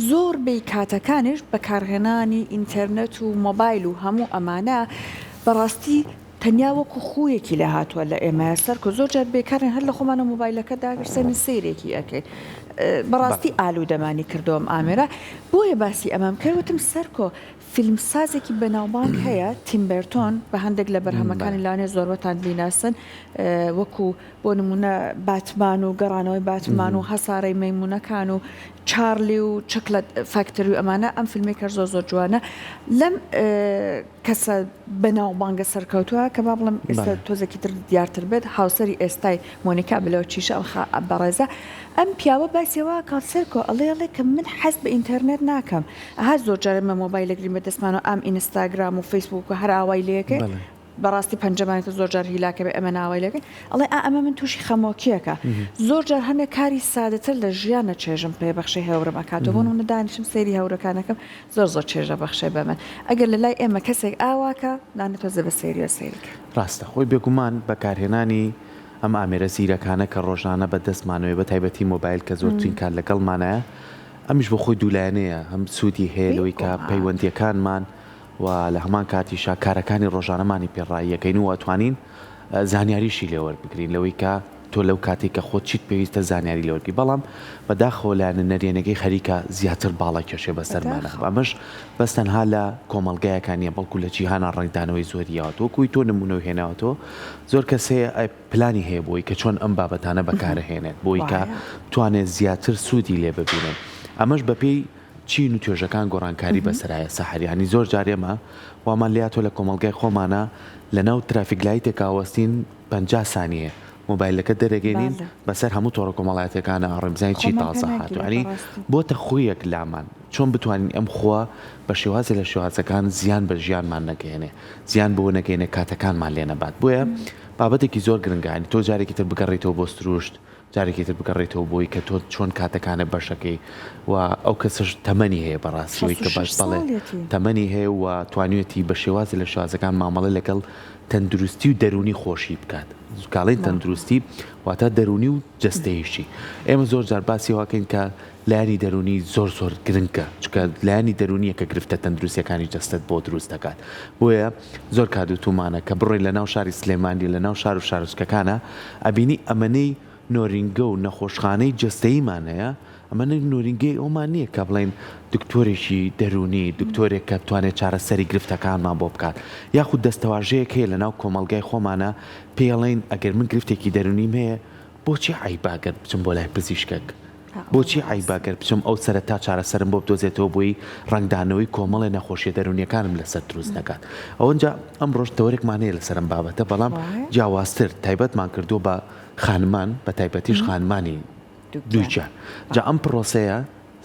زۆر بەی کاتەکانیش بەکارهێنانی ئینتەرنێت و مۆبایل و هەموو ئەمانە بەڕاستی تەنیا وەکو خوویەکی لێ هاتووە لە ئێمەیا سەرکۆ زۆر جار بێکارین هەر لە خۆمانەوە مۆبایلەکە داگرسێنین سەیرێکی ئەکەین بەڕاستی ئالوودەمانی کردووە ئەم ئامێرە بۆیە باسی ئەمەم کرد وتم سەرکۆ فیلمسازێکی بەناوبانگ هەیە تیم بێرتۆن بە هەندێک لە بەرهەمەکانی لەوانەیە زۆربەتان بیناسن وەکو بۆ نمونە باتمان و گەڕانەوەی باتمان و هەسارەی مەیمونەکان و چارلی و Chocolate Factory و ئەمانە ئەم فیلمەی کە زۆر زۆر جوانە لەم کەسە بەناوبانگە سەرکەوتووە کە با بڵێم ئێستا تۆزێکی تر دیارتر بێت هاوسەری ئێستای مۆنیکا بلۆچیشە ئەم خا بەڕێزە ئەم پیاوە باسی وا کات سەرکۆ ئەڵێ ئەڵێ کە من حەز بە ئینتەرنێت ناکەم ئەها زۆر جار ئێمە مۆبایل ئەگرین بە دەستمانەوە ئام ئینستاگرام و فەیسبووک و هەر ئاوای لێکەین بەڕاستی پەنجەمانی تۆ زۆر جار هیلاکە بێ ئەمە ناوای لێکەین ئەڵێ ئا ئەمە من تووشی خەمۆکیەکە زۆر جار هەندێک کاری سادەتر لە ژیانە چێژم پێ بەخشێ هێورم ئەکاتەوە بۆ نمونە دانیشم سەیری هەورەکانەکەم زۆر زۆر چێژە بەخشێ بە من ئەگەر لە لای ئێمە کەسێک ئاواکە دانە تۆزێ بە سەیریەوە سەیری کە. ڕاستە خۆی بێگومان بەکارهێنانی ئەم ئامێرە زیرەکانە کە ڕۆژانە بە دەستمانەوەیە بە تایبەتی مۆبایل کە زۆرترین کات لەگەڵمانایە ئەمیش بۆ خۆی دوولایەنەیە هەم سوودی هەیە لەوەی کە پەیوەندییەکانمان و لە هەمان کاتیشا کارەکانی ڕۆژانەمانی پێ ڕاییەکەین و ئەتوانین زانیاریشی لێ وەربگرین لەوەی کە تۆ لەو کاتەی کە خۆت چیت پێویستە زانیاری لێ وەرگری بەڵام بە داخەوە لایەنە نەرێنەکەی خەریکە زیاتر باڵا کێشێ بەسەرمانە بەداخەوە. ئەمەش بەس تەنها لە کۆمەڵگایەکا نیە بەڵکو لە جیهانا ڕەنگدانەوەی زۆری یاوەتەوە وەکو تۆ نمونەو هێناوەتەوە زۆر کەس هەیە پلانی هەیە بۆی کە چۆن ئەم بابەتانە بەکارەهێنێت بۆی کە وایە. بتوانێت زیاتر سوودی لێ ببینن ئەمەش بەپێی چین و توێژەکان گۆڕانکاری بەسەرایە سەحەر یانی زۆر جار ئێمە وامان لێهاتوە لە کۆمەڵگای خۆمانا لەناو ترافیک لایتێکا وەستین 50 سانیە مۆبایلەکە دەرەگەینین بەسەر هەموو تۆڕە کۆمەڵایەتیەکانا ئەڕۆین بزانین چی تازە هاتوە یانی بۆتە خویەک لامان چۆن بتوانین ئەم خوە بە شێوازێ لە شێوازەکان زیان بە ژیانمان نەگەیەنێ زیان بەوە نەگەینێ کاتەکانمان لێ نەبات بۆیە بابەتێکی زۆر گرنگە یانی تۆ جارێکی تر بگەڕێیتەوە بۆ سروشت جارێکی تر بگەڕێیتەوە بۆی کە تۆ چۆن کاتەکانت بەشەکەی و ئەو کەسەش تەمەنی هەیە بەڕاستی ئەوەی کە باش بەڵێ تەمەنی هەیە و توانیویەتی بە شێوازێ لە شێوازەکان مامەڵە لەگەڵ تەندروستی و دەروونی خۆشی بکات کاڵین تەندروستی واتە دەروونی و جەستەیشی ئێمە زۆر جار باسی واکەین کە لایەنی دەروونی زۆر زۆر گرنگە چونکە لایەنی دەروونیە کە گرفتە تەندروستیەکانی جەستەت بۆ دروست دەکات بۆیە زۆر کات وتومانە کە بڕۆی لە ناو شاری سلێمانی لە ناو شار و شارۆچکەکانە ئەبینی ئەمەنەی نۆرینگە و نەخۆشخانەی جەستەییمان هەیە ئەمەنە نۆرینگەی ئەومان نییە کە بڵێین دکتۆرێکی دەروونی دکتۆرێک کە بتوانێت چارەسەری گرفتەکانمان بۆ بکات یاخود دەستەواژەیەک هەیە لە ناو کۆمەڵگای خۆمانە پێی ئەڵێین ئەگەر من گرفتێکی دەروونیم هەیە بۆچی عەیبە گەر بچم بۆ لای پزیشکێک؟ بۆچی عەیبە گەر بچم ئەو سەرەتا چارەسەرم بۆ بدۆزێتەوە بۆی ڕەنگدانەوەی کۆمەڵێ نەخۆشیە دەروونیەکانم لەسەر دروست نەکات؟ ئەونجا ئەمڕۆش تەوەرێکمان هەیە لەسەر ئەم بابەتە بەڵام جیاوازتر تایبەتمان کردووە بە خانمان بە تایبەتیش خانمانی دووگیان جا ئەم پرۆسەیە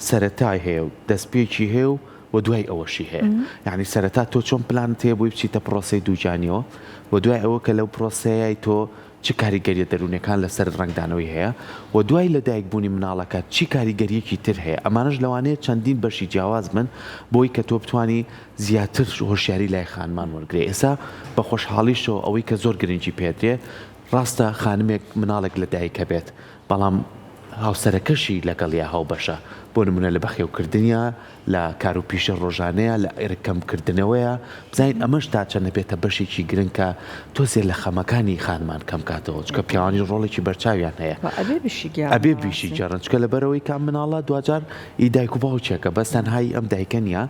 سەرەتای هەیە و دەستپێکی هەیە و و دوای ئەوەشی هەیە یعنی سەرەتا تۆ چۆن پلانت هەیە بۆی بچیتە پرۆسەی دووگیانیەوە و دوای ئەوە کە لەو پرۆسەیەی تۆ چ کاریگەریە دەروونیەکان لەسەرت ڕەنگدانەوەی هەیە و دوای لە دایک بوونی مناڵەکە چی کاریگەریەکی تر هەیە ئەمانەش لەوانەیە چەندین بەشی جیاواز بن بۆی کە تۆ بتوانی زیاتر هۆشیاری لای خانمان وەرگرێ ئێستا بە خۆشحاڵیشەوە ئەوەی کە زۆر گرنگی پێدرێ ڕاستە خانمێک مناڵێک لە دایک هەبێت بەڵام هاوسەرەکەشی لەگەڵیا هاوبەشە بۆ نمونە لە بەخێوکردنیا لە کار و پیشە ڕۆژانەیا، لە ئەرک کەم کردنەوەیا، بزانین ئەمەش تا چەند ئەبێتە بەشێکی گرنگ کە تۆزێ لە خەمەکانی خانمان کەم کاتەوە، چونکە پیاوانیش ڕۆڵێکی بەرچاویان هەیە. وە ئەبێ بیشیگێڕن ئەبێ بەڕاستی. بیشیگێڕن، چونکە لەبەرئەوەی کە ئەم مناڵە دواجار ئی دایک و باوکێکە، بەس تەنها ئی ئەم دایکە نییە،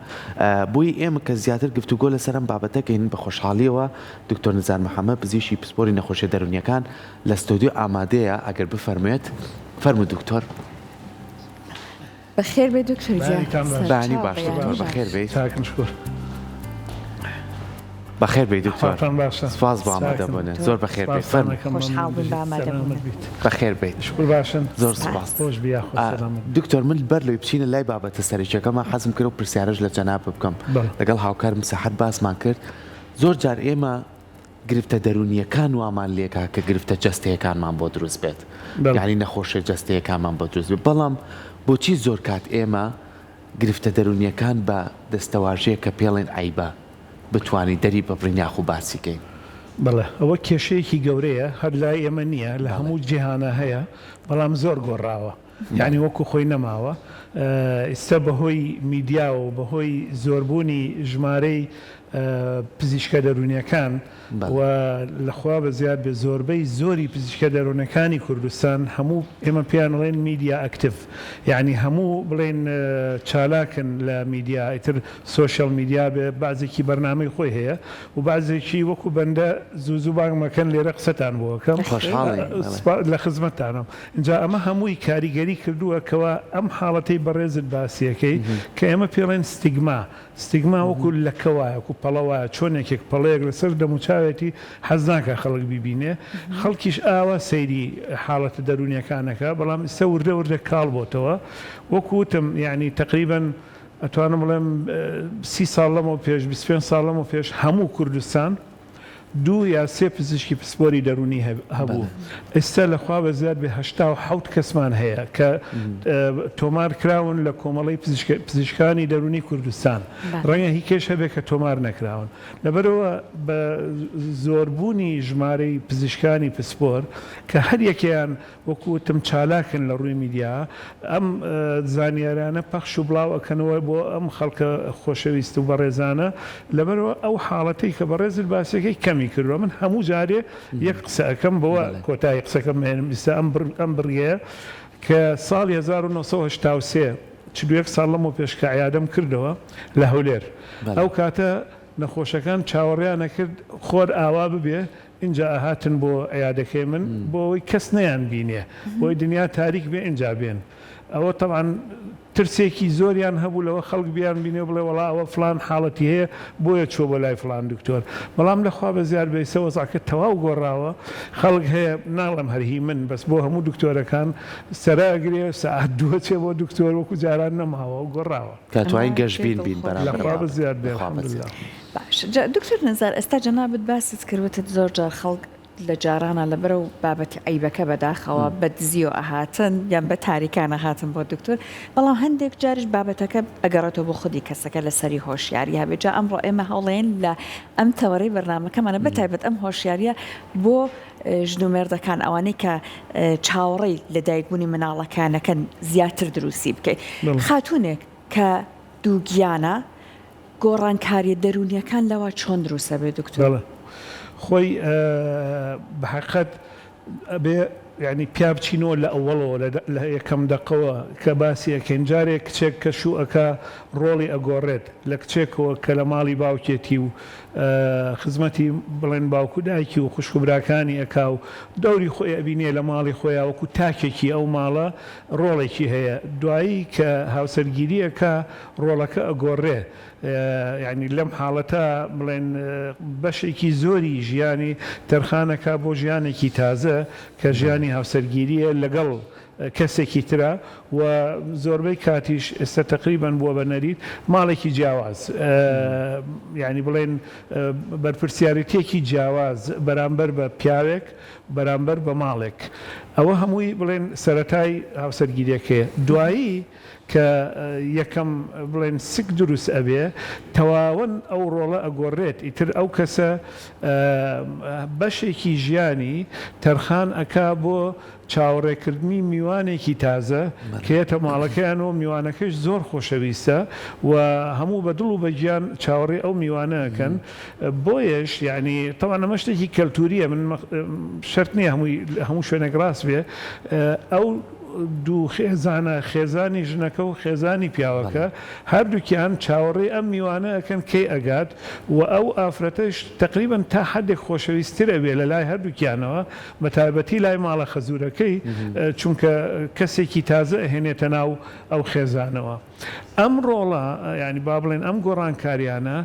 بۆیە ئێمە کە زیاتر گفتوگۆ لەسەر ئەم بابەتە کەین بە خۆشحاڵییەوە دکتۆر نزار محەمەد پزیشکی پسپۆری نەخۆشیە دەروونییەکان لە ستۆدیۆ ئامادەیە ئەگەر بفەرموێت، فەرموو دکتۆر. بەخێر بێی دکتۆر گیان. بەیانیتان باش. بەیانی باش دکتۆر بەخێر بێیت. چاکم شکور. بەخێر بێی دکتۆر. حاڵتان باشە. سپاس بۆ ئامادە بوونت. زۆر بەخێر بێیت. فەرموو. خۆشحاڵ بووین بە ئامادە بوونت. بەخێر بێیت. شکور باشن. زۆر سپاس. خۆش بی یاخوا سەلامەت بیت. دکتۆر من بەر لەوەی بچینە لای بابەتە سەرەکیەکەمان حەزم کرد ئەو پرسیارەش لە جەنابت بکەم. لەگەڵ هاوکارم سەحەر باسمان کرد زۆر جار ئێمە گرفتە دەروونییەکان وامان لێکا کە گرفتە جەستەیەکانمان بۆ دروست بێت یانی نەخۆشیە جەستەیەکانمان بۆ دروست بێت بەڵام بۆچی زۆر کات ئێمە گرفتە دەروونییەکان بە دەستەواژەیەک کە پێڵێن عەیبە بتوانین دەری ببڕین یاخو باسی کەین؟ بەڵێ ئەوە کێشەیەکی گەورەیە هەر لای ئێمە نییە لە هەموو جیهانا هەیە بەڵام زۆر گۆڕاوە یانی وەکو خۆی نەماوە. ئیستا بەهۆی میدیاوە و بەهۆی زۆربوونی ژمارەی پزیشکە دەروونیەکان و لە خوا بەزیاد بێ زۆربەی زۆری پزیشکە دەروونەکانی کوردستان هەموو ئێمە پێیان ئەڵێن میدیا active یانی هەموو بڵێن چالاکن لە میدیا ئیتر social media بێ بەعزێکی بەرنامەی خۆی هەیە و بەعزێکی وەکو بەندە زوو زوو بانگ مەکەن لێرە قسەتان بۆ ئەکەم خۆشحاڵین بەڵێ. لە خزمەتتانم ئینجا ئەمە هەمووی کاریگەری کردووە کەوا ئەم حاڵەتەی بەڕێزت باسی ئەکەی کە ئێمە پێڵێن ستیگما ستیگما وەکو لەکە وایە وەکو پەڵە وایە چۆن یەکێک پەڵەیەک لەسەر دەموچاوێتی حەز ناکا خەڵک بیبینێ خەڵکیش ئاوا سەیری حاڵەتە دەروونیەکان ئەکا بەڵام ئیستا وردە وردە کاڵ بۆتەوە وەکو وتم یانی تەقریبەن ئەتوانم بڵێم سی ساڵ لەمەو پێش 25 ساڵ لەمەو پێش هەموو کوردستان دوو یا سێ پزیشکی پسپۆری دەروونی هەبوو ئێستا لە خوا بەزیاد بێ 87 کەسمان هەیە کە تۆمار کراون لە کۆمەڵەی پزیشکانی دەروونی کوردستان ڕەنگە هی کێش هەبێ کە تۆمار نەکراون لەبەرئەوە بە زۆربوونی ژمارەی پزیشکانی پسپۆر کە هەر یەکەیان وەکو وتم چالاکن لە ڕووی میدیا ئەم زانیارانە پەخش و بڵاو ئەکەنەوە بۆ ئەم خەڵکە خۆشەویست و بەڕێزانە لەبەرئەوە ئەو حاڵەتەی کە بەڕێزت باسیەکەی کەمی کردوە من هەموو جارێ یەک قسە ئەکەم بەوە کۆتایی قسەکەم ئەهێنم ئیستا ئەم ئەم بڕگەیە کە ساڵی 1983 41 ساڵ لەمەو پێش کە عیادەم کردەوە لە هەولێر ئەو کاتە نەخۆشەکان چاوەڕێیان ئەکرد خۆر ئاوا ببێ ئینجا ئەهاتن بۆ عیادەکەی من بۆ ئەوەی کەس نەیان بینێ بۆی دنیا تاریک بێ ئینجا بێن ئەوە تەبعەن ترسێکی زۆریان هەبوو لەوە خەڵک بیان بینێ و بڵێ وەڵا ئەوە فڵان حاڵەتی هەیە بۆیە چووە بۆ لای فڵان دکتۆر بەڵام لە خوا بەزیاد بێ ئیستا وەزعەکە تەواو گۆڕاوە خەڵک هەیە ناڵێم هەر هی من بەس بۆ هەموو دکتۆرەکان سەرە ئەگرێ سەعات دوو ئەچێ بۆ دکتۆر وەکو جاران نەماوە و گۆڕاوە. کە توانین گەشبین بین بەرامبەر لە خوا بەزیاد بێ الحمدللە. باشە جا دکتۆر نزار ئێستا جەنابت باست کرد وتت زۆر جار خەڵک لە جارانا لەبەرەو بابەتی عەیبەکە بەداخەوە بە دزیەوە ئەهاتن یان بە تاریکان ئەهاتن بۆ دکتۆر بەڵام هەندێک جاریش بابەتەکە ئەگەڕێتەوە بۆ خودی کەسەکە لەسەری هۆشیاری هەبێت جا ئەمڕۆ ئێمە هەوڵێن لە ئەم تەوەرەی بەرنامەکەمانە بەتایبەت ئەم هۆشیاریە بۆ ژن و مێردەکان ئەوانەی کە چاوەڕێی لەدایکبوونی مناڵەکانەکەن زیاتر دروستی بکەیت خاتونێک کە دووگیانە گۆڕانکاریە دەروونیەکان لەوا چۆن دروست ئەبێ دکتۆر؟ بەڵێ خۆی بە حەقیقەت ئەبێ یانی پیا بچینەوە لە ئەوەڵەوە لە یەکەم دەقەوە کە باسی ئەکەین جارێ کچێک کە شوو ئەکا ڕۆڵی ئەگۆڕێت لە کچێکەوە کە لە ماڵی باوکێتی و خزمەتی بڵێن باوک و دایکی و خوشک و براکانی ئەکا و دەوری خۆی ئەبینێ لە ماڵی خۆیا وەکو تاکێکی ئەو ماڵە ڕۆڵێکی هەیە دوایی کە هاوسەرگیری ئەکا ڕۆڵەکە ئەگۆڕێ یانی لەم حاڵەتە بڵێن بەشێکی زۆری ژیانی تەرخان ئەکا بۆ ژیانێکی تازە کە ژیانی هاوسەرگیریە لەگەڵ کەسێکی ترا و زۆربەی کاتیش ئێستا تەقریبەن بووە بە نەریت ماڵێکی جیاواز یانی بڵێن بەرپرسیارێتیەکی جیاواز بەرامبەر بە پیاوێک بەرامبەر بە ماڵێک ئەوە هەمووی بڵێن سەرەتای هاوسەرگیریەکەیە دوایی کە یەکەم بڵێن سک دروست ئەبێ تەواوەن ئەو ڕۆڵە ئەگۆڕێت ئیتر ئەو کەسە بەشێکی ژیانی تەرخان ئەکا بۆ چاوەڕێکردنی میوانێکی تازە کە یەتە ماڵەکەیان و میوانەکەش زۆر خۆشەویستە و هەموو بە دڵ و بە گیان چاوەڕێی ئەو میوانە ئەکەن بۆیەش یانی تەبعەن ئەمە شتێکی کەلتوریە من شەرت نییە هەمووی هەموو شوێنێک ڕاست بێ ئەو دوو خێزانە خێزانی ژنەکە و خێزانی پیاوەکە هەردووکیان چاوەڕێی ئەم میوانە ئەکەن کەی ئەگات و ئەو ئافرەتەش تەقریبەن تا حەدێک خۆشەویستتر ئەبێ لە لای هەردووکیانەوە بە تایبەتی لای ماڵە خەزوورەکەی چونکە کەسێکی تازە ئەهێنێتە ناو ئەو خێزانەوە. ئەم ڕۆڵە یانی با بڵێین ئەم گۆڕانکاریانە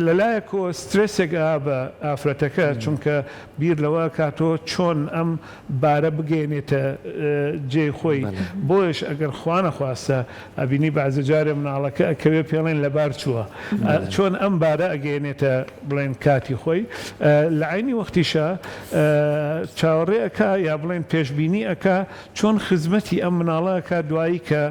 لە لایەکەوە سترێسێک ئا بە ئافرەتەکە چونکە بیر لەوە ئەکاتەوە چۆن ئەم بارە بگەیەنێتە جێی خۆی بۆیەش ئەگەر خوا نەخواستە ئەبینی بەعزە جارێ مناڵەکە ئەکەوێ پێڵێن لەبار چووە چۆن ئەم بارە ئەگەیەنێتە بڵێن کاتی خۆی لە عەینی وەختیشا چاوەڕێ ئەکا یا بڵێن پێشبینی ئەکا چۆن خزمەتی ئەم مناڵە ئەکات دوایی کە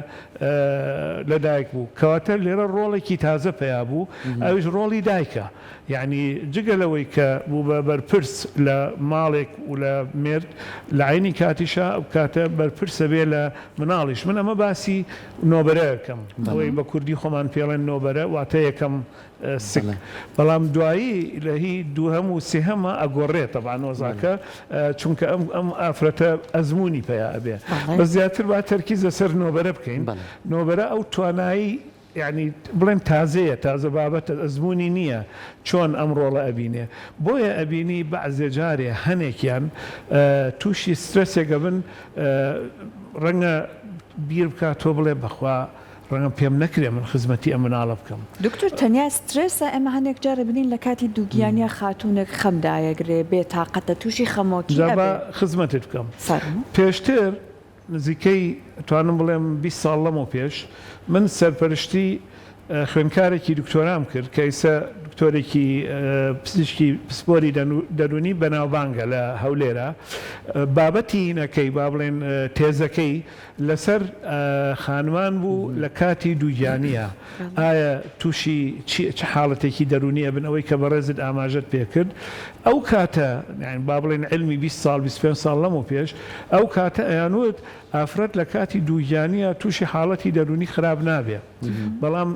لەدایک بوو کەواتە لێرە ڕۆڵێکی تازە پەیا بوو ئەویش ڕۆڵی دایکە یەعنی جگە لەوەی کە بوو بە بەرپرس لە ماڵێک و لە مێرد لە عەینی کاتیشا ئەو کاتە بەرپرس. بەرپرسە بێ لە مناڵیش من ئەمە باسی نۆبەرە ئەکەم ئەوەی بە کوردی خۆمان پێڵێن نۆبەرە واتە یەکەم سک بەڵام دوایی لە هی دووهەم و سێهەما ئەگۆڕێ تەبعەن وەزعەکە چونکە ئەم ئەم ئافرەتە ئەزموونی پیا ئەبێ بەس زیاتر با تەرکیز لەسەر نۆبەرە بکەین نۆبەرە ئەو توانایی یانی بڵێن تازەیە تازە بابەتە ئەزموونی نییە چۆن ئەم ڕۆڵە ئەبینێ بۆیە ئەبینی بەعزێ جارێ هەنێکیان تووشی سترەسێک ئەبن ڕەنگە بیر بکاتەوە بڵێ بەخوا ڕەنگە پێم نەکرێ من خزمەتی ئەم مناڵە بکەم. دکتۆر تەنیا سترێسە ئێمە هەنێک جار ئەبینین لە کاتی دووگیانیا خاتوونێک خەم دایەگرێ بێ تاقەتە تووشی خەمۆکی جا با ئەبێ. خزمەتت بکەم فەرموو. پێشتر نزیکەی ئەتوانم بڵێم 20 ساڵ لەمەو پێش من سەرپەرشتی خوێندکارێکی دکتۆرام کرد کە ئیسە دکتۆرێکی پزیشکی پسپۆری دەروونی بەناوبانگە لە هەولێرە بابەتی هینەکەی با بڵێن تێزەکەی لەسەر خانمان بوو لە کاتی دووگیانییە ئایا تووشی چی چ حاڵەتێکی دەروونی ئەبن ئەوەی کە بەڕێزت ئاماژەت پێکرد ئەو کاتە یانی با بڵێین عیلمی 20 ساڵ 25 ساڵ لەمەو پێش ئەو کاتە ئەیانوت ئافرەت لە کاتی دووگیانییە تووشی حاڵەتی دەروونی خراپ نابێ بەڵام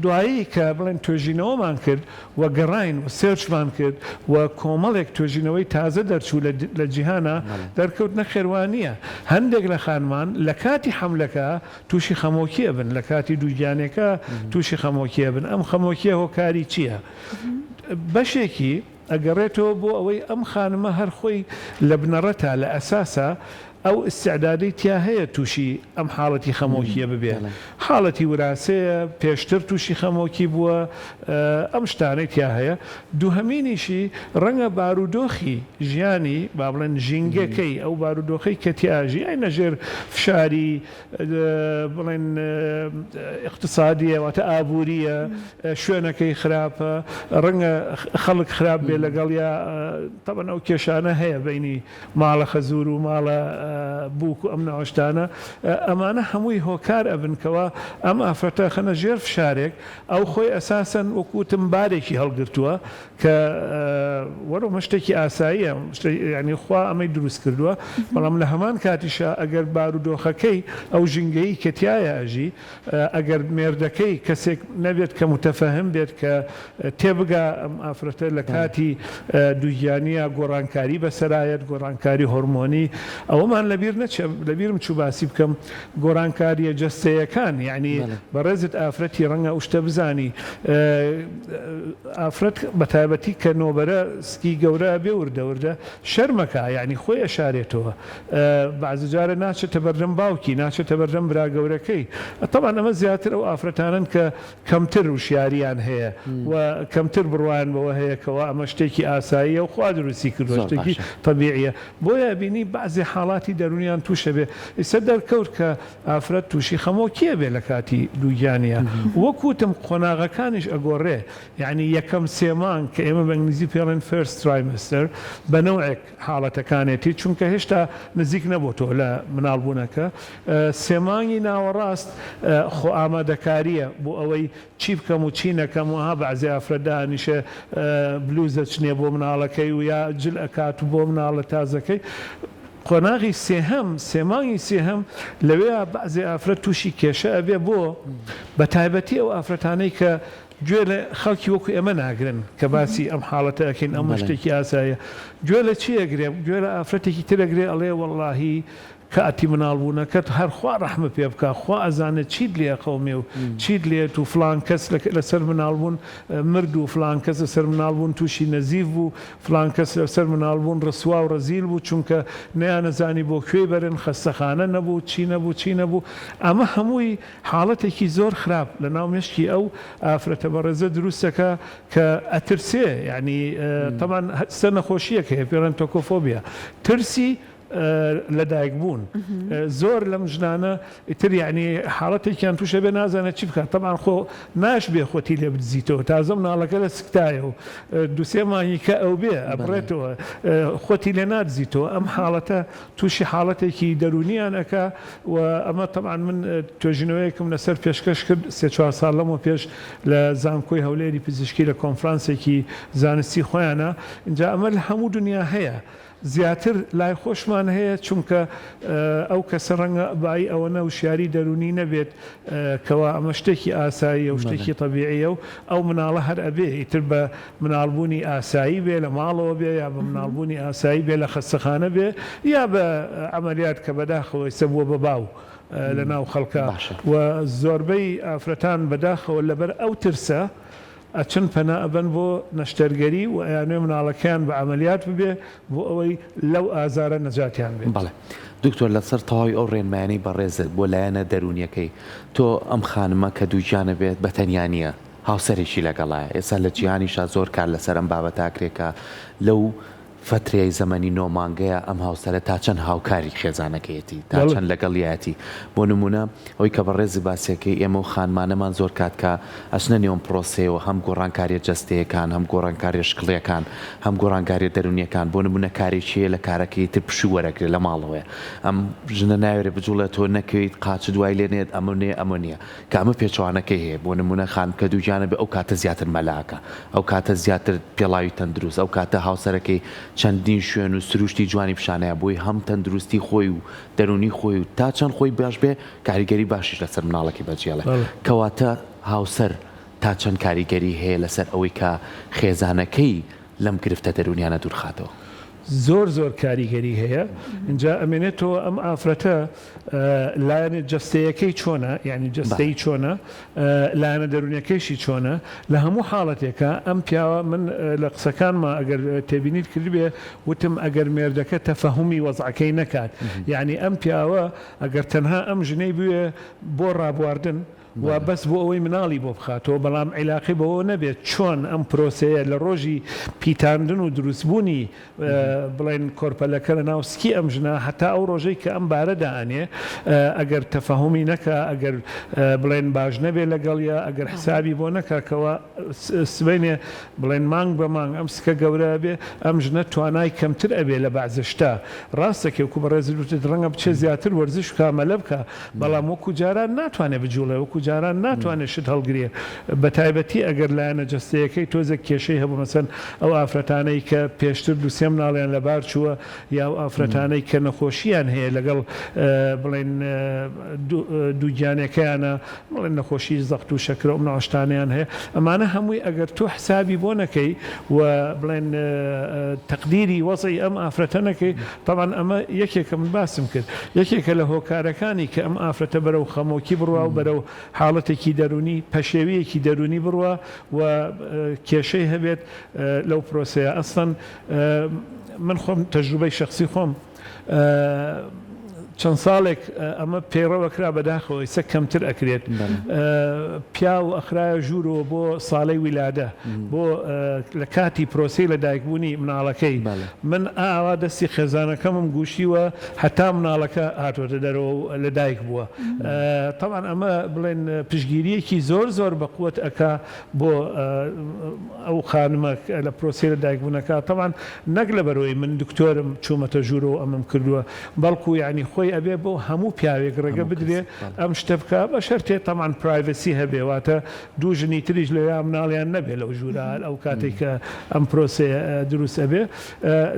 دوایی کە بڵێن توێژینەوەمان کرد و گەڕاین و search مان کرد و کۆمەڵێک توێژینەوەی تازە دەرچوو لە جیهانا دەرکەوت نەخێر وا نییە هەندێک لە خانمان لە کاتی حەملەکە تووشی خەمۆکی ئەبن لە کاتی دووگیانێکە تووشی خەمۆکی ئەبن ئەم خەمۆکیە هۆکاری چییە؟ بەشێکی ئەگەڕێتەوە بۆ ئەوەی ئەم خانمە هەر خۆی لە بنەڕەتا، لە ئەساسا ئەو ئیستعدادەی تیا هەیە تووشی ئەم حاڵەتی خەمۆکییە ببێ. حاڵەتی وراسەیە، پێشتر تووشی خەمۆکی بووە، ئەم شتانەی تیا هەیە. دووهەمینیشی ڕەنگە بارودۆخی ژیانی، با بڵێن ژینگەکەی، ئەو بارودۆخەی کە تیا ئەژی، ئەی لە ژێر فشاری بڵێن ئیقتسادییە، واتە ئابوورییە، شوێنەکەی خراپە، ڕەنگە خەڵک خراپ بێ لەگەڵیا، تەبعەن ئەو کێشانە هەیە بەینی ماڵە خەزوور و ماڵە بووک و ئەم نەوع شتانە، ئەمانە هەمووی هۆکار ئەبن کەوا ئەم ئافرەتە ئەخەنە ژێر فشارێک، ئەو خۆی ئەساسەن وەکو وتم بارێکی هەڵگرتووە کە وەرۆ ئەمە شتێکی ئاساییە یانی خوا ئەمەی دروست کردووە، بەڵام لە هەمان کاتیشا ئەگەر بارودۆخەکەی ئەو ژینگەیی کە تیایا ئەژی ئەگەر مێردەکەی کەسێک نەبێت کە موتەفەهم بێت کە تێبگا ئەم ئافرەتە لە کاتی دووگیانییا گۆڕانکاری بەسەرایەت، گۆڕانکاری هۆرمۆنی، ئەوەمان لەبیر نەچێ لەبیرم چوو باسی بکەم گۆڕانکارییە جەستەیەکان یەعنی بەڕێزت ئافرەتی ڕەنگە ئەو شتە بزانی ئافرەت بەتایبەتی کە نۆبەرە سکی گەورە ئەبێ وردە وردە شەرمەکا یەعنی خۆی ئەشارێتەوە بەعزە جارە ناچێتە بەردەم باوکی، ناچێتە بەردەم برا گەورەکەی. تەبعەن ئەمە زیاتر ئەو ئافرەتانەن کە کەمتر وشیارییان هەیە و کەمتر بڕوایان بەوە هەیە کەوا ئەمە شتێکی ئاساییە و خوا دروستی کردووە، زۆر شتێکی باشە. تەبیعیە. بۆیە ئەبینی بەعزێ حاڵاتی دەروونیان تووش ئەبێ. ئیستا دەرکەوت کە ئافرەت تووشی خەمۆکی ئەبێ لە کاتی دووگیانیا. وەک وتم قۆناغەکانیش ئەگۆڕێ. یەعنی یەکەم سێ مانگ کە ئێمە بە ئینگلیزی پێی ئەڵێن First Trimester بە نەوعێک، حاڵەتەکانێتی چونکە هێشتا نزیک نەبۆتەوە لە مناڵ بوونەکە سێ مانگی ناوەڕاست خۆ ئامادەکاریە بۆ ئەوەی چی بکەم و چی نەکەم و ها بەعزێ ئافرەت دانیشێ بلوز ئەچنێ بۆ مناڵەکەی و یا جل ئەکات و بۆ مناڵە تازەکەی قۆناغی سێهەم سێ مانگی سێهەم لەوێیا بەعزێ ئافرەت تووشی کێشە ئەبێ بۆ بەتایبەتی ئەو ئافرەتانەی کە گوێ لە خەڵکی وەکو ئێمە ناگرن کە باسی ئەم حاڵەتە ئەکەین ئەمە شتێکی ئاساییە گوێ لە چی ئەگرێ گوێ لە ئافرەتێکی تر ئەگرێ ئەڵێ وەڵاهی کاتی مناڵ بوونەکەت هەر خوا ڕەحمە پێ بکا خوا ئەزانێ چیت لێ ئەقەومێ و چیت لێت و فڵان کەس لەسەر مناڵ بوون مرد و فڵان کەس لەسەر مناڵ بوون تووشی نەزیف بوو فڵان کەس لەسەر مناڵ بوون ڕسوا و ڕەزیل بوو چونکە نەیانەزانی بۆ کوێی بەرن خەستەخانە نەبوو چی نەبوو چی نەبوو ئەمە هەمووی حاڵەتێکی زۆر خراپ لە ناو مێشکی ئەو ئافرەتە بەڕێزە دروست دەکا کە ئەترسێ یانی تەبعەن سە نەخۆشیەک هەیە پێ ڵێن tokophobia ترسی لە دایک بوون زۆر لەم ژنانە ئیتر یانی حاڵەتێکیان تووشە بێ نازانێت چی بکات تەبعەن خۆ ناش بێ خۆتی لێ بدزیتەوە تازە مناڵەکە لە سکتایە و دوسێ مانگی کە ئەو بێ ئەبڕێتەوە خۆتی لێ نادزیتەوە ئەم حاڵەتە تووشی حاڵەتێکی دەروونیان ئەکا و ئەمە تەبعەن من توێژینەوەیەکم لەسەر پێشکەش کرد سێ چوار ساڵ لەمەو پێش لە زانکۆی هەولێری پزیشکی لە کۆنفرانسێکی زانستی خۆیانا ئینجا ئەمە لە هەموو دنیا هەیە. زیاتر لای خۆشمان هەیە چونکە ئەو کەسە ڕەنگە بایی ئەوەنە وشیاری دەروونی نەبێت کەوا ئەمە شتێکی ئاساییە و شتێکی تەبیعیە و ئەو مناڵە هەر ئەبێ ئیتر بە مناڵبوونی ئاسایی بێ لە ماڵەوە بێ یا بە مناڵبوونی ئاسایی بێ لە خەستەخانە بێ یا بە عەمەلیات کە بەداخەوە ئیستا بووە بە باو لە ناو خەڵکا و زۆربەی ئافرەتان بەداخەوە لەبەر ئەو ترسە ئەچن پەنا ئەبەن بۆ نەشتەرگەری و ئەیانوێ مناڵەکەیان بە عەمەلیات ببێ بۆ ئەوەی لەو ئازارە نەجاتیان بێت. بەڵێ دکتۆر لەسەر تەواوی ئەو ڕێنمایانەی بەڕێزت بۆ لایەنە دەروونیەکەی تۆ ئەم خانمە کە دووگیانە بێت بە تەنیا نییە هاوسەرێکی لەگەڵایە ئێستا لە جیهانیشا زۆر کار لەسەر ئەم بابەتە ئەکرێ کە لەو فەترەی زەمەنی نۆ مانگەیە ئەم هاوسەرە تا چەند هاوکاری خێزانەکەیەتی تا چەند لەگەڵیایەتی بۆ نمونە ئەوەی کە بەڕێزت باسیەکەی ئێمە و خانمانەمان زۆر کات کە ئەچنە نێو ئەم پرۆسەیەوە هەم گۆڕانکاریە جەستەیەکان هەم گۆڕانکاریە شکڵیەکان هەم گۆڕانگاریە دەرونیەکان بۆ نمونە کارێکی هەیە لە کارەکەی تر پشوو وەرەگرێ لە ماڵەوەیە ئەم ژنە ناوێرێ بجوڵێتەوە نەکەویت قاچت وای لێ نێت ئەمە نێ ئەمە نیە کە ئەمە پێچەوانەکەی هەیە بۆ نمونە خانم کە دووگیانە بێ ئەو کاتە زیاتر مەلە ئەکا ئەو کاتە زیاتر پێڵاوی تەندروست ئەو کاتە هاوسەرەکەی چەندین شوێن و سروشتی جوانی پیشانەیا بۆی هەم تەندروستی خۆی و دەرونی خۆی و تا چەند خۆی باش بێ کاریگەری باشیش لەسەر مناڵەکەی بەجێڵێ کەواتە هاوسەر تا چەند کاریگەری هەیە لەسەر ئەوەی کە خێزانەکەی لەم گرفتە دەرونیانە دوورخاتەوە؟ زۆر زۆر کاریگەری هەیە ئینجا ئەمێنێتەوە ئەم ئافرەتە لایەنە جەستەیەکەی چۆنە یانی جەستەی چۆنە لایەنە دەرونیەکەیشی چۆنە لە هەموو حاڵەتێکا ئەم پیاوە من لە قسەکانما ئەگەر تێبینیت کردبێ وتم ئەگەر مێردەکە تەفەهومی وەزعەکەی نەکات یانی ئەم پیاوە ئەگەر تەنها ئەم ژنەی بوێ بۆ ڕابواردن و بەس بۆ ئەوەی مناڵی بۆ بخاتەوە بەڵام عیلاقەی بەوە نەبێت چۆن ئەم پرۆسەیە لە ڕۆژی پیتاندن و دروستبوونی بڵێن کۆرپەلەکە لە ناو سکی ئەم ژنە هەتا ئەو ڕۆژەی کە ئەم بارە دائەنێ ئەگەر تەفەهومی نەکا ئەگەر بڵێن باش نەبێ لەگەڵیا ئەگەر حسابی بۆ نەکا کەوا سبەینێ بڵێن مانگ بە مانگ ئەم سکە گەورە ئەبێ ئەم ژنە توانای کەمتر ئەبێ لە بەعزە شتا ڕاستە کە وەکو بەڕێزت وتت ڕەنگە بچێ زیاتر وەرزش بکا مەلە بکا بەڵام وەکو جاران ناتوانێ بجوڵێ وەکو جاران ناتوانێ شت هەڵگرێ بەتایبەتی ئەگەر لایەنە جەستەیەکەی تۆزێک کێشەی هەبوو مەسەن ئەو ئافرەتانەی کە پێشتر دوو سێ مناڵیان لەبار چووە یا ئەو ئافرەتانەی کە نەخۆشییان هەیە لەگەڵ بڵێن دووگیانەکەیانە بڵێن نەخۆشی زەخت و شەکرە و ئەم نەوعە شتانەیان هەیە ئەمانە هەمووی ئەگەر تۆ حسابی بۆ نەکەی و بڵێن تەقدیری وەزعی ئەم ئافرەتە نەکەی تەبعەن ئەمە یەکێکە من باسم کرد یەکێکە لە هۆکارەکانی کە ئەم ئافرەتە بەرەو خەمۆکی بڕوا و بەرەو حاڵەتێکی دەروونی پەشێوییەکی دەروونی بڕوا و کێشەی هەبێت لەو پرۆسەیە ئەسڵەن من خۆم تەجروبەی شەخسی خۆم چەند ساڵێک ئەمە پەیڕەوە کرا بەداخەوە ئیستا کەمتر ئەکرێت پیاو ئەخرایە ژوورەوە بۆ ساڵەی ویلادە بۆ لە کاتی پرۆسەی لە دایکبوونی مناڵەکەی من ئاوا دەستی خێزانەکەمم گوشیوە هەتا مناڵەکە هاتۆتە دەرەوە و لە دایک بووە تەبعەن ئەمە بڵێن پشتگیریەکی زۆر زۆر بە قوت ئەکا بۆ ئەو خانمە لە پرۆسەی لە دایکبوونەکە تەبعەن نەک لەبەرئەوەی من دکتۆرم چوومەتە ژوورەوە ئەمەم کردووە بەڵکو یانی خۆی ئەبێ بۆ هەموو پیاوێک ڕێگە بدرێ ئەم شتە بکا بە شەرتێ تەبعەن privacy هەبێ واتە دوو ژنی تریش لەوێ مناڵیان نەبێ لەو ژوورە ئەو کاتێک کە ئەم پرۆسەیە دروست ئەبێ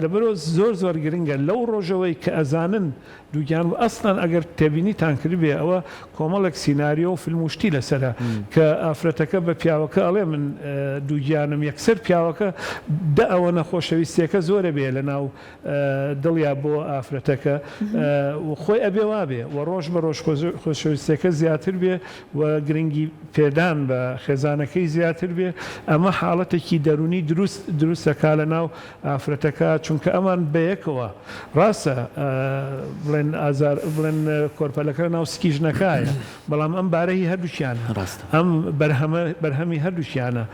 لەبەرئەوە زۆر زۆر گرنگە لەو ڕۆژەوەی کە ئەزانن دووگیان بوو ئەسڵەن ئەگەر تێبینیتان کردبێ ئەوە کۆمەڵێک سیناریۆ و فیلم و شتی لەسەرە کە ئافرەتەکە بە پیاوەکە ئەڵێ من دووگیانم یەکسەر پیاوەکە دە ئەوەنە خۆشەویستیەکە زۆرە بێ لەناو دڵیا بۆ ئافرەتەکە و خۆی ئەبێ وابێ و ڕۆژ بە ڕۆژ خۆشەویستیەکە زیاتر بێ و گرنگی پێدان بە خێزانەکەی زیاتر بێ ئەمە حاڵەتێکی دەروونی دروست دروست ئەکا لەناو ئافرەتەکە چونکە ئەمان بەیەکەوە ڕاستە بڵێن ئازار بڵێن کۆرپەلەکە لەناو سکی ژنەکایە بەڵام ئەم بارە هی هەردووکیانە ڕاستە. ئەم بەرهەمە بەرهەمی هەردووکیانە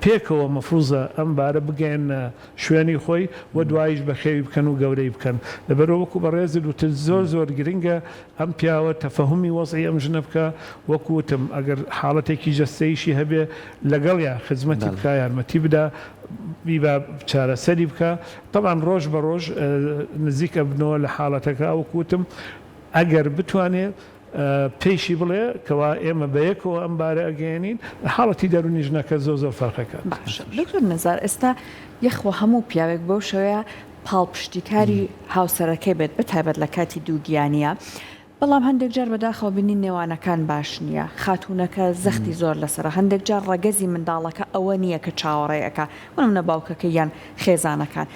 پێکەوە مەفروزە ئەم بارە بگەیەننە شوێنی خۆی و دواییش بەخێوی بکەن و گەورەی بکەن لەبەرئەوە وەکو بەڕێزت وتت زۆر زۆر گرنگە ئەم پیاوە تەفەهومی وەزعی ئەم ژنە بکا وەکو وتم ئەگەر حاڵەتێکی جەستەییشی هەبێ لەگەڵیا خزمەتی بکا یارمەتی بدا بیبا چارەسەری بکا تەبعەن ڕۆژ بە ڕۆژ نزیک ئەبنەوە لە حاڵەتەکە وەکو وتم ئەگەر بتوانێ پێیشی بڵێ کەوا ئێمە بەیەکەوە ئەم بارە ئەگەیەنین حاڵەتی دەروونی ژنەکە زۆر زۆر فەرق ئەکات. باشە دکتۆر نزار ئێستا یەخوا هەموو پیاوێک بەو شێوەیە. پاڵپشتیکاری هاوسەرەکەی بێت بەتایبەت لە کاتی دووگیانیە بەڵام هەندێک جار بەداخەوە بینین نێوانەکان باش نییە خاتوونەکە زەختی زۆر لەسەرە هەندێک جار ڕەگەزی منداڵەکە ئەوە نییە کە چاوەڕێی ئەکا بۆ نمونە باوکەکەی یان خێزانەکان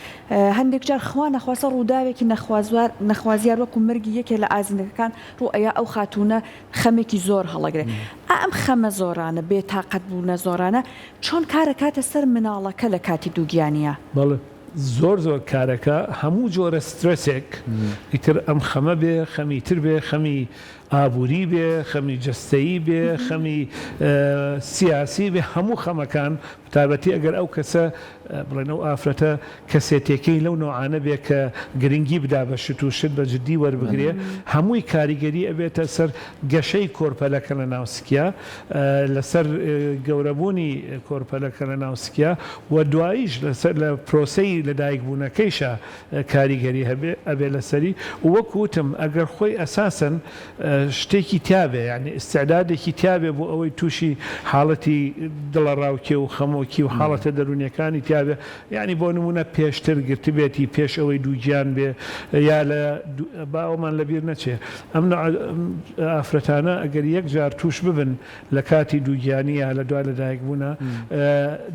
هەندێک جار خوا نەخواستە ڕووداوێکی نەخوازوار نەخوازیار وەکو مەرگی یەکێ لە ئازیزەکان ڕوو ئەیا ئەو خاتوونە خەمێکی زۆر هەڵەگرێ ئا ئەم خەمە زۆرانە بێ تاقەت بوونە زۆرانە چۆن کار ئەکاتە سەر مناڵەکە لە کاتی دووگیانیا؟ بەڵێ زۆر زۆر کارەکا هەموو جۆرە سترێسێک ئیتر ئەم خەمە بێ خەمی تر بێ خەمی ئابووری بێ خەمی جەستەیی بێ خەمی سیاسی بێ هەموو خەمەکان بەتایبەتی ئەگەر ئەو کەسە بڵێن ئەو ئافرەتە کەسێتیەکەی لەو نەوعانە بێ کە گرنگی بدا بە شت و شت بە جدی وەربگرێ هەمووی کاریگەری ئەبێتە سەر گەشەی کۆرپەلەکە لە ناو سکیا لەسەر گەورەبوونی کۆرپەلەکە لە ناو سکیا و دواییش لەسەر لە پرۆسەی لەدایک بوونەکەیشا کاریگەری هەبێ ئەبێ لەسەری و وەک وتم ئەگەر خۆی ئەساسەن شتێکی تیابێ یانی ئیستعدادێکی تیابێ بۆ ئەوەی تووشی حاڵەتی دڵەڕاوکێ و خەمۆکی و حاڵەتە دەروونیەکانی تیابێ یانی بۆ نموونە پێشتر گرتبێتی پێش ئەوەی دووگیان بێ یا لە با ئەومان لەبیر نەچێ ئەم نوعە ئافرەتانە ئەگەر یەک جار تووش ببن لە کاتی دووگیانی یا لە دوای لەدایک بوونا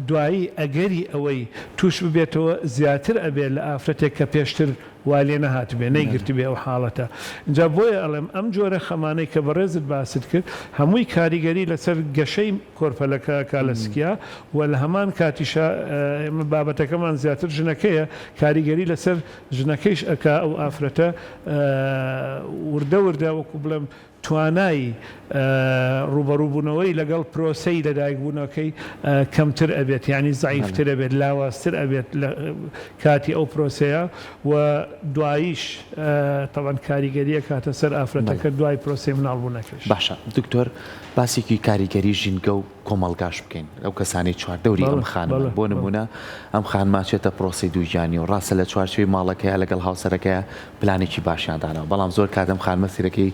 دوایی ئەگەری ئەوەی تووش ببێتەوە زیاتر ئەبێ لە ئافرەتێک کە پێشتر وای لێ نەهاتبێ نەیگرتبێ ئەو حاڵەتە ئینجا بۆیە ئەڵێم ئەم جۆرە خەمانەی کە بەڕێزت باست کرد هەمووی کاریگەری لەسەر گەشەی کۆرپەلەکە ئەکا لە سکیا و لە هەمان کاتیشا ئێمە بابەتەکەمان زیاتر ژنەکەیە کاریگەری لەسەر ژنەکەیش ئەکا ئەو ئافرەتە وردە وردە وەکو بڵێم توانای ڕووبەڕووبوونەوەی لەگەڵ پرۆسەی لەدایکبوونەکەی کەمتر ئەبێت یانی زەعیفتر ئەبێت لاوازتر ئەبێت لە کاتی ئەو پرۆسەیە و دواییش تەبعەن کاریگەری ئەکاتە سەر ئافرەتەکە دوای پرۆسەی مناڵبوونەکەش. باشە دکتۆر باسێکی کاریگەری ژینگە و کۆمەڵگاش بکەین ئەو کەسانەی چواردەوری ئەم خانمەن بۆ نموونە ئەم خانمە ئەچێتە پرۆسەی دووگیانی و ڕاستە لە چوارچێوەی ماڵەکەیا لەگەڵ هاوسەرەکەیا پلانێکی باشیان داناوە بەڵام زۆر کات ئەم خانمە سیرەکەی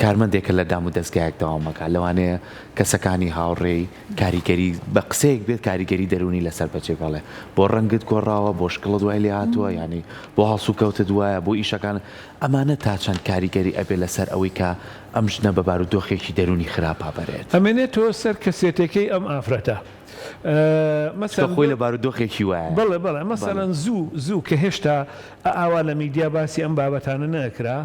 کارمەندێکە لە دام و دەزگایەک دەوام ئەکات لەوانەیە کەسەکانی هاوڕێی کاریگەری بە قسەیەک بێت کاریگەری دەروونی لەسەر بەجێ بێڵێ بۆ ڕەنگت گۆڕاوە بۆ شکڵت وای لێ هاتووە یانی بۆ هەڵسوکەوتت وایە بۆ ئیشەکان ئەمانە تا چەند کاریگەری ئەبێ لەسەر ئەوەی کە ئەم ژنە بە بارودۆخێکی دەروونی خراپا بەرێت. ئەمێنێتەوە سەر کەسێتێکەی ئەم ئافرەتە. چونکە خۆی لە بارودۆخێکی وایە. بەڵێ بەڵێ مەسەلەن زوو زوو کە هێشتا ئاوا لە میدیا باسی ئەم بابەتانە نەئەکرا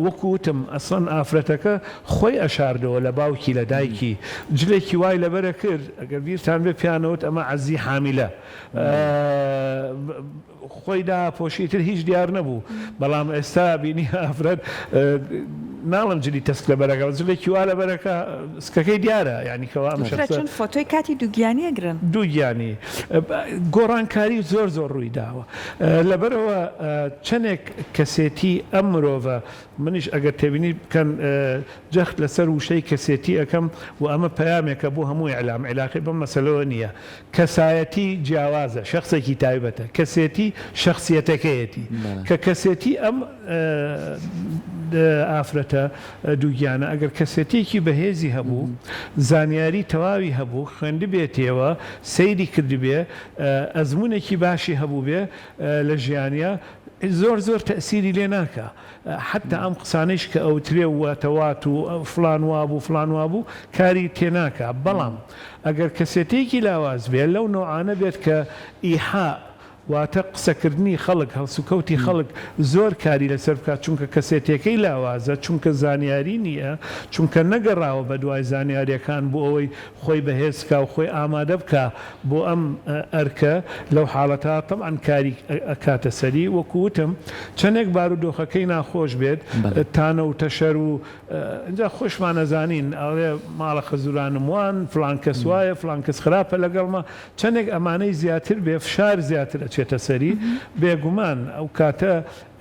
وەکو وتم ئەسڵەن ئافرەتەکە خۆی ئەشاردەوە لە باوکی لە دایکی جلێکی وای لەبەر ئەکرد ئەگەر بیرتان بێ پێیان ئەوت ئەمە عەزی حامیلە خۆی داپۆشی ئیتر هیچ دیار نەبوو بەڵام ئێستا بینی ئافرەت ناڵم جلی تەسک لەبەرەکە جلێکی وا لەبەرەکە سکەکەی دیارە یعنی کەوا ئەم شخصە چون فۆتۆی کاتی دووگیانی ئەگرن. دووگیانی گۆڕانکاری زۆر زۆر ڕووی داوە لەبەرئەوە چەنێک کەسێتی ئەم مرۆڤە منیش ئەگەر تێبینی بکەن جەخت لەسەر وشەی کەسێتی ئەکەم و ئەمە پەیامێکە بۆ هەموو ئیعلام عیلاقەی بەم مەسەلەوە نییە کەسایەتی جیاوازە، شەخسێکی تایبەتە، کەسێتی شەخسیەتەکەیەتی، کە کەسێتی ئەم ئافرەتە دووگیانە ئەگەر کەسێتیەکی بەهێزی هەبوو، زانیاری تەواوی هەبوو، خوێندبێتیەوە، سەیری کردبێ، ئەزموونێکی باشی هەبووبێ لە ژیانیا، زۆر زۆر تەئسیری لێ ناکا. حەتتا ئەم قسانەیش کە ئەوترێ و واتەوات و فڵان وابوو فڵان وابوو کاری تێناکا بەڵام ئەگەر کەسێتیەکی لاواز بێ لەو نەوعانە بێت کە ئیحاء واتە قسەکردنی خەڵک هەڵسوکەوتی خەڵک زۆر کاری لەسەر بکات چونکە کەسێتیەکەی لاوازە چونکە زانیاری نییە چونکە نەگەڕاوە بەدوای زانیاریەکان بۆ ئەوەی خۆی بەهێز بکا و خۆی ئامادە بکا بۆ ئەم ئەرکە لەو حاڵەتە تەبعەن کاری ئەکاتە سەری وەکو وتم چەنێک بارودۆخەکەی ناخۆش بێت تانە و تەشەر و ئینجا خۆشمان ئەزانین ئەڵێ ماڵە خەزورانم وان فڵان کەس وایە فڵان کەس خراپە لەگەڵمە چەنێک ئەمانەی زیاتر بێ فشار زیاتر ئەچێتە سەری بێگومان ئەو کاتە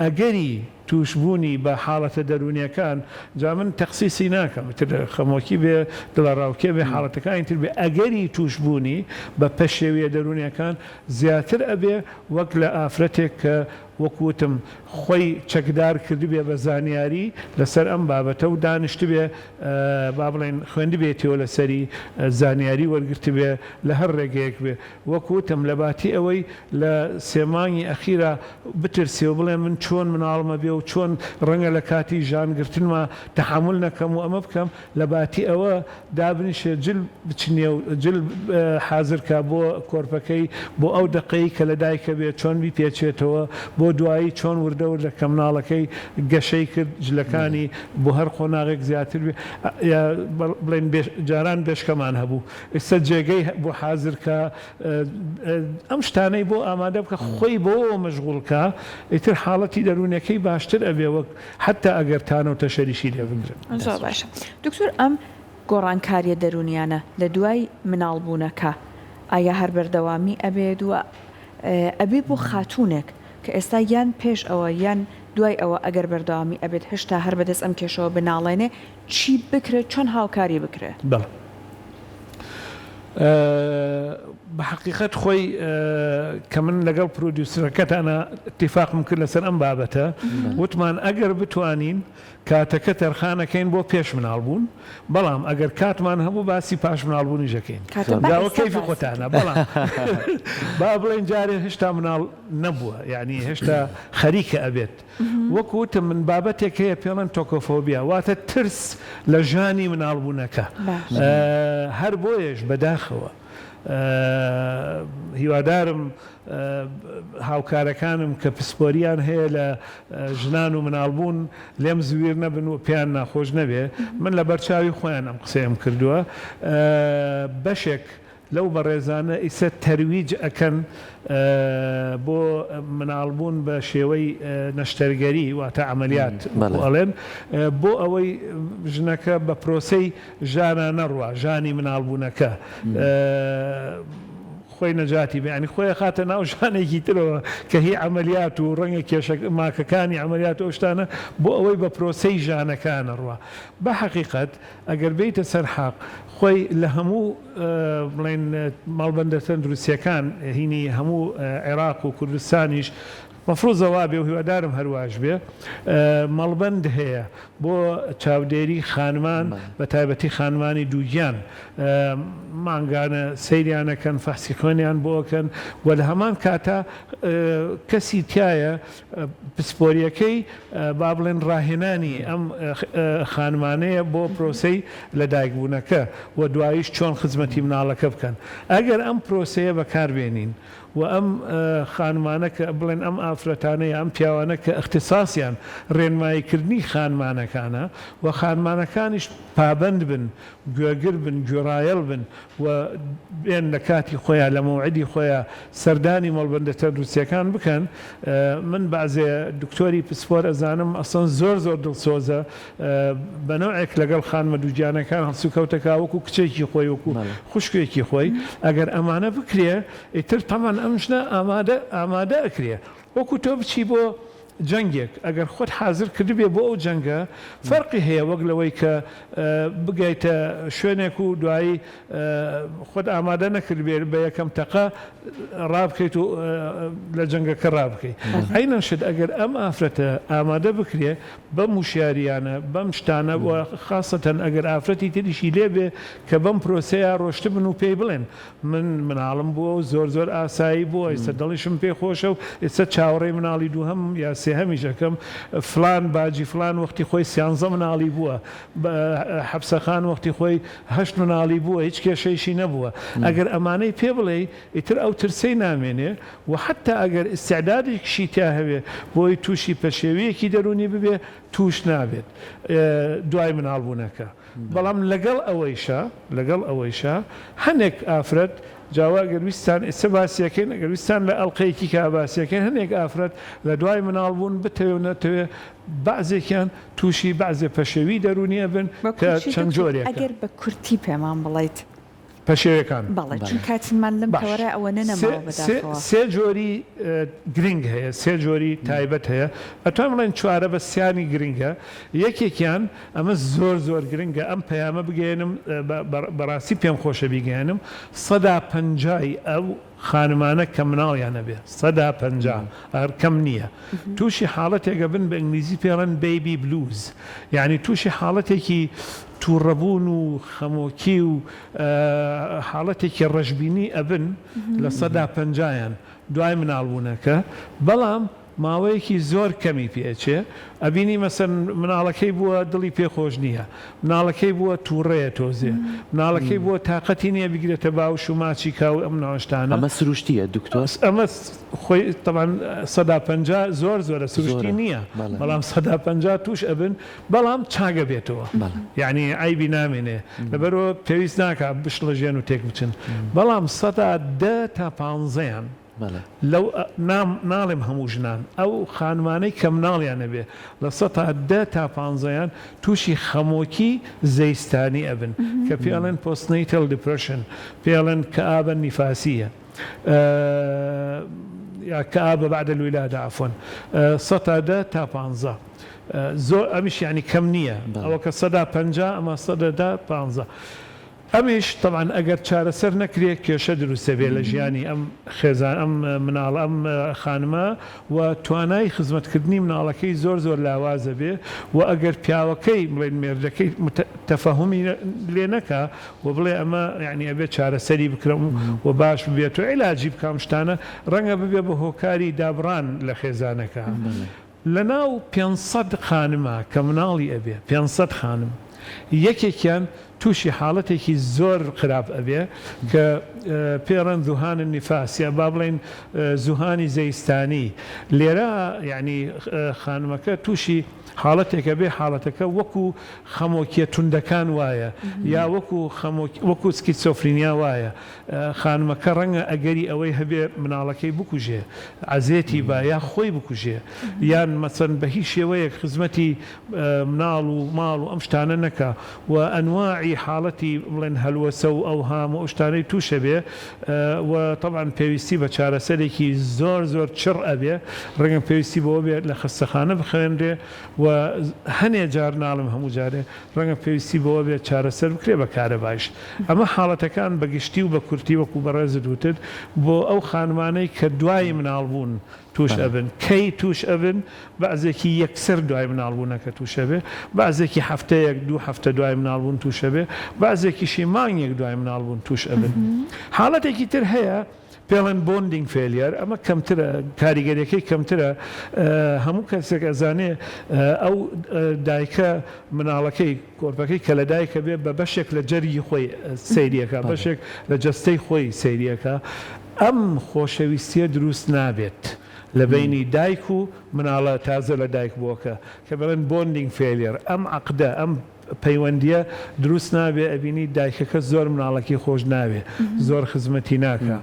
ئەگەری تووشبوونی بە حاڵەتە دەروونیەکان، جا من تەخسیسی ناکەم ئیتر خەمۆکی بێ، دڵەڕاوکێ بێ، حاڵەتەکانی تر بێ، ئەگەری تووشبوونی بە پەشێویە دەروونیەکان زیاتر ئەبێ وەک لە ئافرەتێک کە وەکو وتم خۆی چەکدار کردبێ بە زانیاری لەسەر ئەم بابەتە و دانیشتبێ با بڵێین خوێندبێتیەوە لەسەری زانیاری وەرگرتبێ لە هەر ڕێگەیەک بێ وەکو وتم لەباتی ئەوەی لە سێ مانگی ئەخیرا بترسێ و بڵێ من چۆن مناڵم ئەبێ و چۆن ڕەنگە لە کاتی ژان گرتنما تەحەمول نەکەم و ئەمە بکەم لەباتی ئەوە دابنیشێ جل بچنێ و جل حازر کا بۆ کۆرپەکەی بۆ ئەو دەقەی کە لە دایکە بێ چۆن بیپێچێتەوە بۆ دوایی چۆن وردە وردە کە مناڵەکەی گەشەی کرد جلەکانی بۆ هەر قۆناغێک زیاتر بێ یا بڵێن جاران بێشکەمان هەبوو ئیستا جێگەی بۆ حازر کا ئەم شتانەی بۆ ئامادە بکە خۆی بەوەوە مەشغوڵ کا ئیتر حاڵەتی دەروونیەکەی باشتر ئەبێ وەک حەتا ئەگەر تانە و تەشەریشی لێ بگرن. زۆر باشە دکتۆر ئەم گۆڕانکاریە دەروونیانە لە دوای مناڵ بوونەکە ئایا هەر بەردەوامی ئەبێت و ئەبێ بۆ خاتوونێک کە ئێستا یان پێش ئەوە یان دوای ئەوە ئەگەر بەردەوامی ئەبێت هێشتا هەر بەدەست ئەم کێشەوە بناڵێنێ چی بکرێت چۆن هاوکاری بکرێ؟ بەڵێ بە حەقیقەت خۆی کە من لەگەڵ پرۆدیوسەرەکەتانا ئیتیفاقم کرد لەسەر ئەم بابەتە وتمان ئەگەر بتوانین کاتەکە تەرخانەکەین بۆ پێش مناڵ بوون بەڵام ئەگەر کاتمان هەبوو باسی پاش مناڵ بوونیش ئەکەین جا وەک کەیفی خۆتانە بەڵام با بڵێین جارێ هێشتا مناڵ نەبووە یانی هێشتا خەریکە ئەبێت وەکو وتم من بابەتێک هەیە پێڵێن tokophobia واتە ترس لە ژانی مناڵبوونەکە هەر بۆیەش بەداخەوە هیوادارم هاوکارەکانم کە پسپۆریان هەیە لە ژنان و مناڵبوون لێم زویر نەبن و پێیان ناخۆش نەبێ من لە بەرچاوی خۆیان ئەم قسەیەم کردووە بەشێک لەو بەڕێزانە ئیسە تەرویج ئەکەن بۆ مناڵ بوون بە شێوەی نەشتەرگەری واتە عەمەلیات وەکو ئەڵێن بۆ ئەوەی ژنەکە بە پرۆسەی ژانا نەڕوا ژانی مناڵ بوونەکە خۆی نەجاتی بێ یانی خۆی ئەخاتە ناو ژانێکی ترەوە کە هی عەمەلیات و ڕەنگە کێشە ماکەکانی عەمەلیات و ئەو شتانە بۆ ئەوەی بە پرۆسەی ژانەکە نەڕوا بە حەقیقەت ئەگەر بێیتە سەر حەق خۆی لە هەموو بڵێن مەڵبەندە تەندروستیەکان هینی هەموو عێراق و کوردستانیش مەفروزە وابێ و هیوادارم هەرواش بێ مەڵبەند هەیە بۆ چاودێری خانمان بە تایبەتی خانمانی دووگیان مانگانە سەیریانەکەن فەحسی خوێنیان بۆ ئەکەن و لە هەمان کاتا کەسی تایە پسپۆریەکەی با بڵێن ڕاهێنانی ئەم خانمانەیە بۆ پرۆسەی لەدایکبوونەکە و دواییش چۆن خزمەتی مناڵەکە بکەن. ئەگەر ئەم پرۆسەیە بەکاربێنین و ئەم خانمانە کە بڵێن ئەم ئافرەتانە یا ئەم پیاوانە کە ئیختیساسیان ڕێنماییکردنی خانمانەکانە و خانمانەکانیش پابەند بن گوێگر بن گوێڕایەڵ بن و بێن لە کاتی خۆیا لە مەوعیدی خۆیا سەردانی مەڵبەندە تەندروستیەکان بکەن من بەعزێ دکتۆری پسپۆر ئەزانم ئەسڵەن زۆر زۆر دڵسۆزە بە نەوعێک لەگەڵ خانمە دووگیانەکان هەڵسوکەوتەکا وەکو کچێکی خۆی وەکو خوشکێکی خۆی ئەگەر ئەمانە بکرێ ئیتر تەبعەن ئەم ژنە ئامادە ئامادە ئەکرێ وەکو تۆ بچی بۆ جەنگێک ئەگەر خۆت حازر کردبێ بۆ ئەو جەنگە فەرقی هەیە وەک لەوەی کە بگەیتە شوێنێک و دوایی خۆت ئامادە نەکردبێ بە یەکەم تەقە ڕابکەیت و لە جەنگەکە ڕابکەیت عەینەن شت ئەگەر ئەم ئافرەتە ئامادە بکرێ بەم وشیاریانە بەم شتانە و خاسەتەن ئەگەر ئافرەتی تریشی لێبێ کە بەم پرۆسەیە ڕۆشتبن و پێی بڵێن من مناڵم بووە و زۆر زۆر ئاسایی بووە ئیستا دڵیشم پێ خۆشە و ئیستا چاوەڕێی مناڵی دووهەم یا سێهەمیش ئەکەم فلان باجی فلان وەختی خۆی سیانزە مناڵی بووە حەپسەخان وەختی خۆی هەشت مناڵی بووە هیچ کێشەیشی نەبووە ئەگەر ئەمانەی پێ بڵێی ئیتر ئەو ترسەی نامێنێ و حەتا ئەگەر ئیستعدادێکیشی تیا هەبێ بۆی تووشی پەشێوییەکی دەروونی ببێ تووش نابێت دوای مناڵبوونەکە. بەڵام لەگەڵ ئەوەیشا لەگەڵ ئەوەیشا هەنێک ئافرەت جا وا گەر ویستتان ئێستا باسی ئەکەین ئەگەر ویستتان لە ئەڵقەیەکی کا باسی ئەکەین هەنێک ئافرەت لە دوای مناڵ بوون بتەوێ و نەتەوێ بەعزێکیان تووشی بەعزێ پەشێوی دەروونی ئەبن بە کە کورتی چەند دکتۆر جۆرێکە. ئەگەر بە کورتی پێمان بڵێیت. پەشێوەکان. بەڵێ چون کاتمان لەم باش تەوەرە ئەوەنە سێ نەماوە سێ بەداخەوە. سێ جۆری گرنگ هەیە سێ جۆری تایبەت هەیە ئەتوانم بڵێن چوارە بەس سیانی گرنگە یەکێکیان ئەمە زۆر زۆر گرنگە ئەم پەیامە بگەیەنم بەڕاستی پێم خۆشە بیگەیەنم 50% ی ئەو. خانمانە کە مناڵیان ئەبێ، 50% ئەگەر کەم نییە، تووشی حاڵەتێک ئەبن بە ئینگلیزی پێی ئەڵێن Baby Blues یانی تووشی حاڵەتێکی تووڕەبوون و خەمۆکی و حاڵەتێکی ڕەشبینی ئەبن لە سەدا پەنجایان دوای مناڵبوونەکە بەڵام ماوەیەکی زۆر کەمی پێ ئەچێ ئەبینی مەسەن مناڵەکەی بووە دڵی پێ خۆش نییە مناڵەکەی بووە توڕەیە تۆزێ مناڵەکەی بووە تاقەتی نییە بیگرێتە باوش و ماچی کا و ئەم نەوە شتانە. ئەمە سروشتییە دکتۆر؟ ئەمە خۆی تەبعەن 50% زۆر زۆرە سروشتی زۆرە نییە بەڵێ. بەڵام 50% تووش ئەبن بەڵام چاک ئەبێتەوە بەڵێ. یەعنی عەیبی نامێنێ لەبەرئەوە پێویست ناکا بشڵەژێن و تێک بچن بەڵام دە تا پانزەیان لەو ناڵێم هەموو ژنان، ئەو خانمانەی کە مناڵیان ئەبێ لە دە تا پانزەیان تووشی خەمۆکی زەیستانی ئەبن کە پێ ئەڵێن postnatal depression پێ ئەڵێن كآبة نفاسية یا كآبة بعد الولادة عفوا دە تا پانزە زۆر ئەمیش یانی کەم نییە ئەوە کە 50% ئەمە دە پانزە. ئەمیش تەبعەن ئەگەر چارەسەر نەکرێ کێشە دروست دەبێ لە ژیانی ئەم خێزان ئەم مناڵ ئەم خانمە و توانای خزمەتکردنی مناڵەکەی زۆر زۆر لاواز ئەبێ و ئەگەر پیاوەکەی بڵێن مێردەکەی تەفەهومی لێ نەکا و بڵێ ئەمە یانی ئەبێ چارەسەری بکرم و باش ببێت و عیلاجی بکا ئەم شتانە ڕەنگە ببێ بە هۆکاری دابڕان لە خێزانەکە. لەناو 500 خانما کە مناڵی ئەبێ، 500 خانم، یەکێکیان تووشی حاڵەتێکی زۆر خراپ ئەبێ کە پێی ئەڵێن ذهان النفاس یا با بڵێین زوهانی زەیستانی، لێرە یەعنی خانمەکە تووشی حاڵەتێک ئەبێ حاڵەتەکە وەکو خەمۆکیە توندەکان وایە یا وەکو خەمۆکی وەکو سکیتسۆفرینیا وایە خانمەکە ڕەنگە ئەگەری ئەوەی هەبێ مناڵەکەی بکوژێ، عەزێتی با یا خۆی بکوژێ یان مەسەن بە هیچ شێوەیەک خزمەتی مناڵ و ماڵ و ئەم شتانە نەکا و ئەنواعی حاڵەتی بڵێن هەلوەسە و ئەوهام و ئەو شتانەی تووش ئەبێ و تەبعەن پێویستی بە چارەسەرێکی زۆر زۆر چڕ ئەبێ ڕەنگە پێویستی بەوە بێ لە خەستەخانە بخەوێنرێ و هەنێ جار ناڵێم هەموو جارێ ڕەنگە پێویستی بەوە بێت چارەسەر بکرێت بە کارەبایش. ئەمە حاڵەتەکان بە گشتی و بە کورتی وەکو بەڕێزت وتت بۆ ئەو خانمانەی کە دوای مناڵبوون تووش ئەبن. کەی تووش ئەبن؟ بەعزێکی یەکسەر دوای مناڵبوونەکە تووش ئەبێ، بەعزێکی هەفتەیەک دوو هەفتە دوای مناڵبوون تووش ئەبێ، بەعزێکیشی مانگێک دوای مناڵبوون تووش ئەبن. حاڵەتێکی تر هەیە پێڵێن bonding failure ئەمە کەمترە کاریگەریەکەی کەمترە هەموو کەسێک ئەزانێ ئەو دایکە مناڵەکەی کۆرپەکەی کە لە دایکە بێ بە بەشێک لە جەرگی خۆی سەیریەکە بەشێک لە جەستەی خۆی سەیریەکە ئەم خۆشەویستیە دروست نابێت لە بەینی دایک و مناڵە تازە لە دایک بووەکە کە بڵێن bonding failure ئەم عەقدە ئەم پەیوەندیە دروست نابێ ئەبینی دایکەکە زۆر مناڵەکەی خۆش ناوێ زۆر خزمەتی ناکا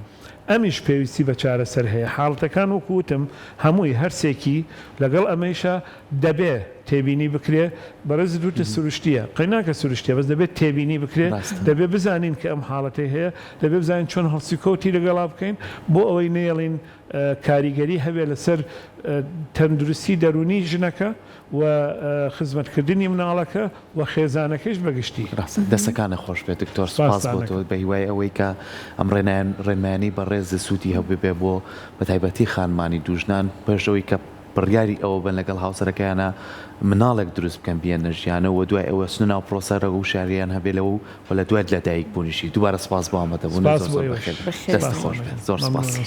ئەمیش پێویستی بە چارەسەر هەیە حاڵەتەکان وەکو وتم هەمووی هەرسێکی لەگەڵ ئەمەیشا دەبێ تێبینی بکرێ بەڕێزت وتت سروشتیە قەیناکە سروشتیە بەس دەبێت تێبینی بکرێ دەبێ بزانین کە ئەم حاڵەتەی هەیە دەبێ بزانین چۆن هەڵسوکەوتی لەگەڵا بکەین بۆ ئەوەی نەیەڵین کاریگەری هەبێ لەسەر تەندروستی دەروونی ژنەکە و خزمەتکردنی مناڵەکە و خێزانەکەیش بە گشتی. ڕاستە دەسەکانت خۆش بێت دکتۆر سوپاس بۆ تۆ بەهیوای ئەوەی کە ئەم ڕێنمایانەی بەڕێزت سوودی هەبووبێ بۆ بەتایبەتی خانمانی دووژنان پێش ئەوەی کە بڕیاری ئەوە بەن لەگەڵ هاوسەرەکەیانا مناڵێک دروست بکەن بیەنە ژیانەوە و دوای ئەوە چنە ناو پرۆسەرە و وشیاریان هەبێ لەوە و لە دوای لەدایک بوونیشی دووبارە سوپاس بۆ ئامادەبوونت سوپاس زۆر بۆ زۆر ئێوەش بەخێر بێن دەست سوپاس خۆش بێت زۆر سوپاس. مەمنونم.